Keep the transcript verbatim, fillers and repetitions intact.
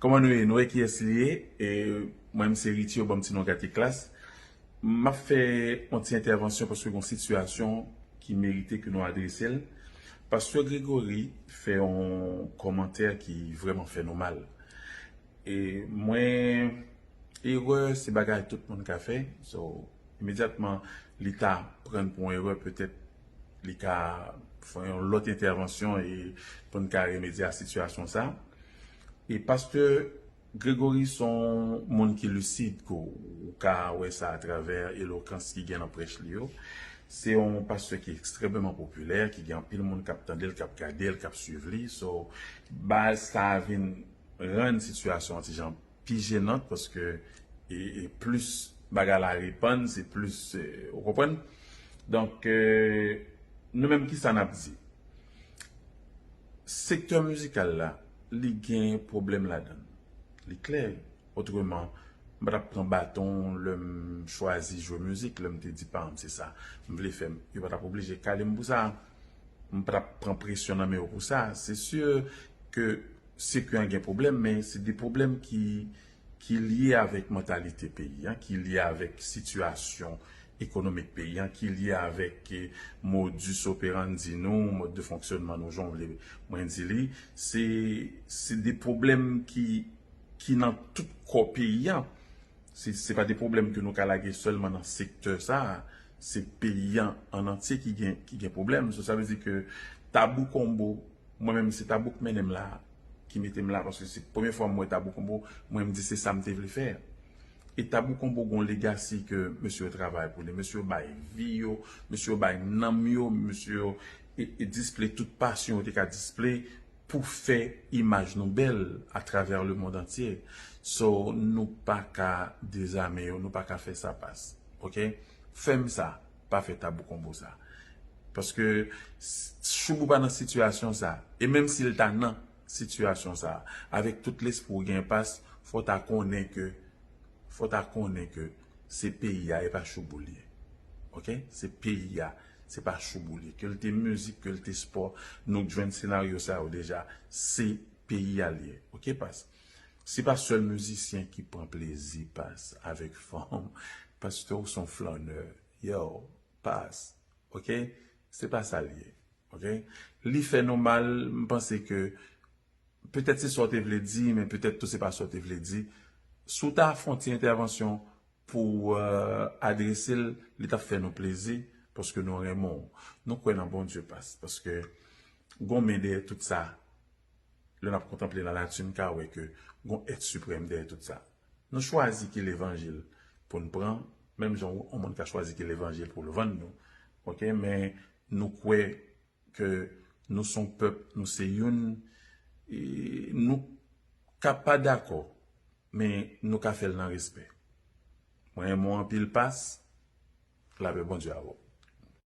Kòman nou ye? Nou wè kiyès li ye? E mwen, m se Richie, yo ban m ti non Gate Klas. M ap fè yon ti entèvansyon paske gen yon sitiyasyon ki merite ke nou adrese l. Pastè Gregory fè yon kòmantè ki vrèman fè nou mal. E mwen, erè, se bagay tout moun ka fè. So, imedyatman, li ta pran pou yon erè, petèt li ka fè yon lòt entèvansyon e pou n ka remedye a sitiyasyon sa. E pastè Gregory se yon moun ki lisid, ke w ka wè sa atravè elokans ki gen nan prèch li yo. Se yon pastè ki ekstrèmeman popilè, ki gen anpil moun k ap tande l, k ap gade l, k ap swiv li. So, baz sa a vin rann sitiyasyon an ti jan pi jenant, paske e, e plis bagay la repann, se plis, e, ou konprann? Donk, e, nou menm, kisa n ap di? Sektè mizikal la, li gen pwoblèm ladan l. Li klè. Otreman, m pa t ap pran baton lè m chwazi jwe mizik, lè m te di paran m se sa m vle fè. Yo pa t ap oblije kale m pou sa. M pa t ap pran presyon nan men yo pou sa. Se si ke sektè an gen pwoblèm, men se de pwoblèm ki, ki lye avèk mantalite peyi an, ki lye avèk sitiyasyon ekonomik peyi an, ki lye avèk, eh, modus operandi nou, mòd de fonksyònman nou, jan w vle mwen di li. Se, se de pwoblèm ki, ki nan tout kò peyi an. Se, se pa de pwoblèm ke nou ka lage sèlman nan sektè sa a. Se peyi an an antye ki gen, ki gen pwoblèm. So, sa vle di ke Tabou Combo, mwen menm, se Tabou k mennen m la, ki mete m la, paske se premye fwa m wè Tabou Combo, mwen, m di se sa m te vle fè. E Tabou Combo gon legasi ke mesye yo travay pou li. Mesye yo bay vi yo, mesye yo bay nanm yo, mesye yo e, e display tout pasyon yo te ka display pou fè imaj nou bèl atravè le monde entier. So, nou pa ka dezame yo, nou pa ka fè sa pas. Oke? Fè m sa, pa fè Tabou Combo sa. Paske s-, Shoubou pa nan sitiyasyon sa. E menm si l ta nan sitiyasyon sa, avèk tout lespri w gen pas, fò w ta konnen ke, fò w ta konnen ke se peyi a, e pa Shoubou l ye. Oke? Se peyi a, se pa Shoubou l ye. Ke l te mizik, ke l te spò, nou jwenn senaryo sa yo deja. Se peyi a l ye. Oke, pas? Se pa sèl mizisyen ki pran plezi, pas, avèk fanm. Pastè, ou se yon flannè. Yo, pas. Oke? Se pa sa l ye. Oke? Li fè nou mal, m panse ke petèt se sa w te vle di, men petèt tou se pa sa w te vle di. Si w ta fè yon ti entèvansyon pou, euh, adrese l, li t ap fè nou plezi, paske nou renmen w. Nou kwè nan Bondye, pas, paske gon men dèyè tout sa. Lè n ap kontanple lanati, n ka wè ke gon èt siprèm dèyè tout sa. Nou chwazi ki levanjil pou n pran, menm jan yon moun ka chwazi ki levanjil pou l vann nou. Oke, men nou kwè ke nou se yon pèp, nou se youn, e nou ka pa dakò, men nou ka fè l nan respè. Mwen renmen w anpil, pas, lapè Bondye avè w.